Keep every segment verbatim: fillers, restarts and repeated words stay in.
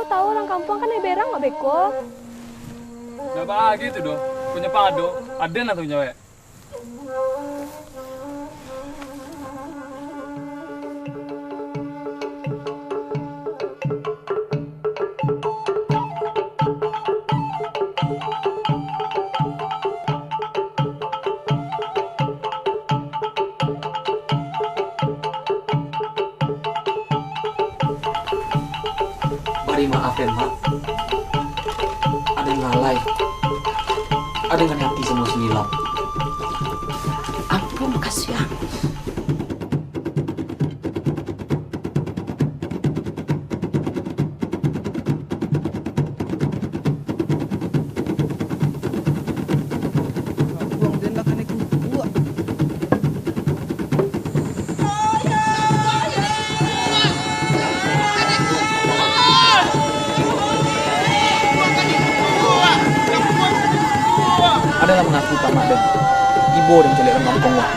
Tahu urang kampuang kan ai berang wak beko. Ndak baa tu doh, punyo pado, aden lah tu nyo, eh. Bari maaf, Den, Mak. Aden lalai. Aden kan ati samo sumilap. Ampun, kasian. Aden lah mangaku ka Mak, Den. Ibo den caliak dalam kampuang wak.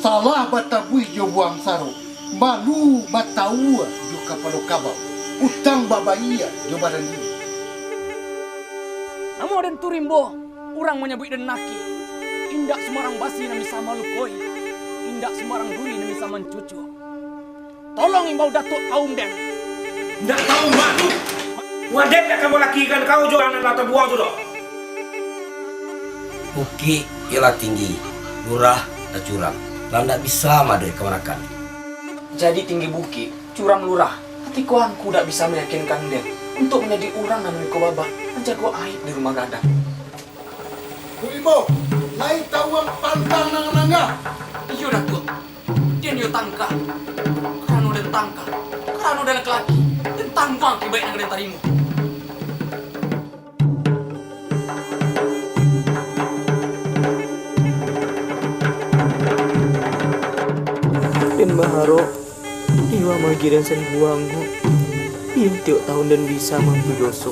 Salah batabuih jo buang sarok, malu batawua jo kapalo kabau, utang babayia jo badan diri. Namo den tu Rimbo, urang manyabuik den Naki. Indak sumbarang basi nan bisa malukoi, indak sumbarang duri nan bisa mancucuak. Tolong imbau Datuak Kaum den. Indak tahu malu. Wadek dak kamu lakikan kau jo anak lah tabuang tu doh. Bukik iyo lah tinggi, lurah lah curam, lah ndak bisa mah doh kamanakan. Jadi tinggi bukik, curam lurah, ati ko angku dak bisa mayakinkan den untuak manjadi urang nan iko babak manjago aib di rumah gadang. Kurimbo, lai tawuang pantang nanga-nanga. Iyo, Datuak. Den iyo tangka. Karano den tangka, karano den laki-laki, den tangguang akibaik nan ka den tarimo. Den baharok, iyo mah agiah den sambuang ko. Iyo tiok tahun den bisa maampui doso.